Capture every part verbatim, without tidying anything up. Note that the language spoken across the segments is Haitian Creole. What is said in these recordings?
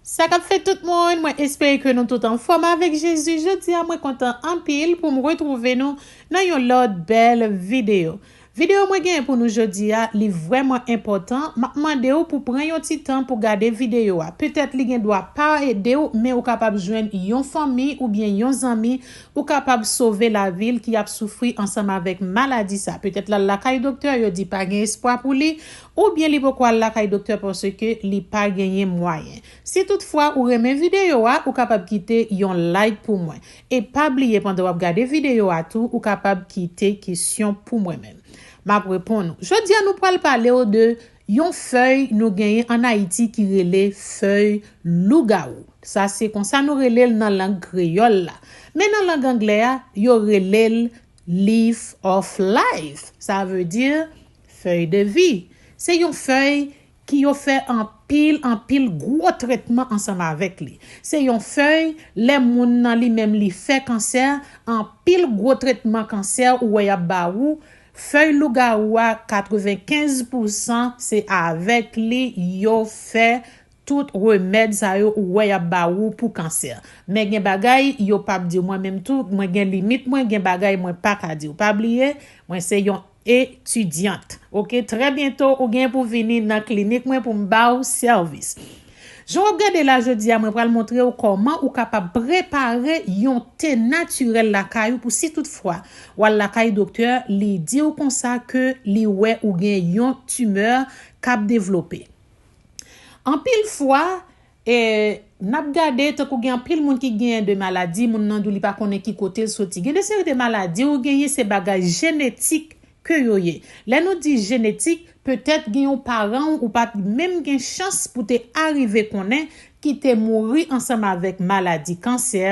Sa k ap fèt tout moun, mwen espere ke nou tout anfòm avèk Jezi. Jodi a mwen kontan anpil pou m retwouve nou nan yon lòt bèl videyo. Videyo mwen genyen pou nou jodi a, li vrèman enpòtan. M ap mande w pou pran yon ti tan pou gade videyo a. Petèt li gen dwa pa ede w, men ou kapab jwenn yon fanmi oubyen yon zanmi ou kapab sove lavi l ki ap soufri ansanm avèk maladi sa. Petèt l al lakay doktè, yo di pa gen espwa pou li, oubyen li poko al lakay doktè paske li pa genyen mwayen. Si toutfwa ou renmen videyo a, ou kapab kite yon like pou mwen. E pa bliye pandan w ap gade videyo a tou, ou kapab kite kesyon pou mwen menm. M ap reponn ou. Jodi a nou pral pale w de yon fèy nou genyen ann Ayiti ki rele fèy lougawou. Sa se konsa nou rele l nan lang kreyòl la. Men nan lang anglè a, yo rele l leaf of life. Sa vle di fèy de vi. Se yon fèy ki yo fè anpil, anpil gwo tretman ansanm avèk li. Se yon fèy, lè moun nan li menm li fè kansè, anpil gwo tretman kansè ou wè y ap ba ou, fèy lougawou a, katrevenkenz pousan se avèk li yo fè tout remèd sa yo ou wè y ap ba ou pou kansè. Men gen bagay yo p ap di w, mwen menm tou, mwen gen limit mwen, gen bagay mwen pa ka di w. Pa bliye, mwen se yon etidyant. Oke, trè byento ou gen pou vini nan klinik mwen pou m ba w sèvis. Jan w ap gade la jodi a, mwen pral montre w kòman ou kapab prepare yon te natirèl lakay ou pou si toutfwa w al lakay doktè, li di w konsa ke li wè ou gen yon timè k ap devlope. Anpil fwa, e, n ap gade tankou gen anpil moun ki genyen de maladi, moun nan di w li pa konnen ki kote l soti. Gen de seri de maladi ou genyen se bagay jenetik ke yo ye. Lè nou di jenetik, petèt gen yon paran w ou pa t menm gen chans pou te arive konnen ki te mouri ansanm avèk maladi kansè,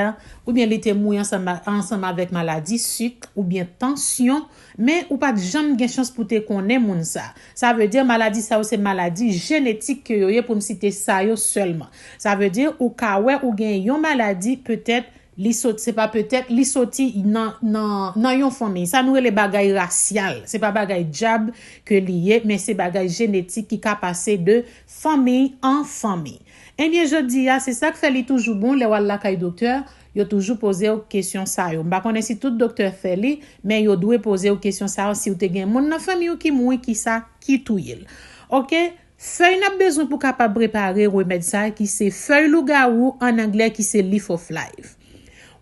oubyen li te mouri ansanm, ansanm avèk maladi sik oubyen tansyon, men ou pa t janm gen chans pou te konnen moun sa. Sa vle di maladi sa yo se maladi jenetik ke yo ye, pou m site sa yo sèlman. Sa vle di ou ka wè ou gen yon maladi, petèt li sot, se pa petèt, li soti nan, nan, nan yon fanmi. Sa nou rele bagay rasyal. Se pa bagay dyab ke li ye, men se bagay jenetik ki ka pase de fanmi an fanmi. Ebyen, jodi a, se sa k fè li toujou bon lè w al lakay doktè, yo toujou poze w kesyon sa yo. M pa konnen si tout doktè fè li, men yo dwe poze w kesyon sa yo. Si w te gen moun nan fanmi w ki mouri, kisa ki touye l? Oke? Fèy n ap bezwen pou kapab prepare remèd sa a ki se fèy lougawou, an anglè ki se leaf of life.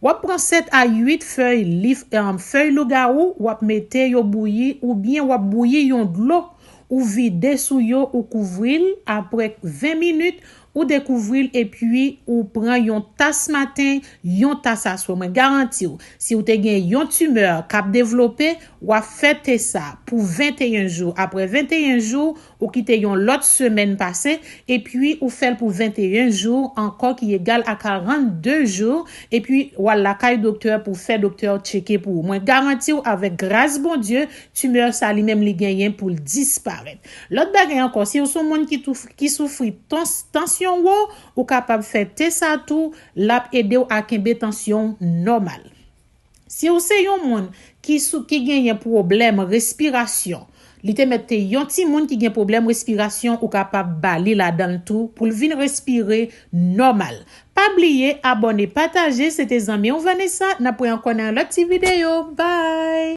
W ap pran sèt a uit fèy lif, em, fèy lougawou, w ap mete yo bouyi oubyen w ap bouyi yon dlo, ou vide sou yo, ou kouvri l, apre ven minit, ou dekouvri l epi ou pran yon tas maten, yon tas aswè. Mwen garanti w, si w te gen yon timè k ap devlope, w ap fè te sa pou venteyen jou. Apre venteyen jou, ou kite yon lòt semèn pase, epi ou fè l pou venteyen jou ankò, ki egal a karannde jou, epi w al lakay doktè pou fè doktè tcheke pou ou. Mwen garanti w, avèk gras Bondye, timè sa li menm li genyen pou l disparèt. Lòt bagay ankò, si w se yon moun ki touf-, ki soufri tons-, tansyon wo, ou kapab fè te sa tou, l ap ede w a kenbe tansyon w nòmal. Si w se yon moun ki sou, ki genyen pwoblèm respirasyon, li te mèt te yon timoun ki gen pwoblèm respirasyon, ou kapab ba li ladan l tou pou l vin respire nòmal. Pa bliye abòne, pataje, se te zanmi w Vanessa, n ap wè ankò nan yon lòt ti videyo. Bye!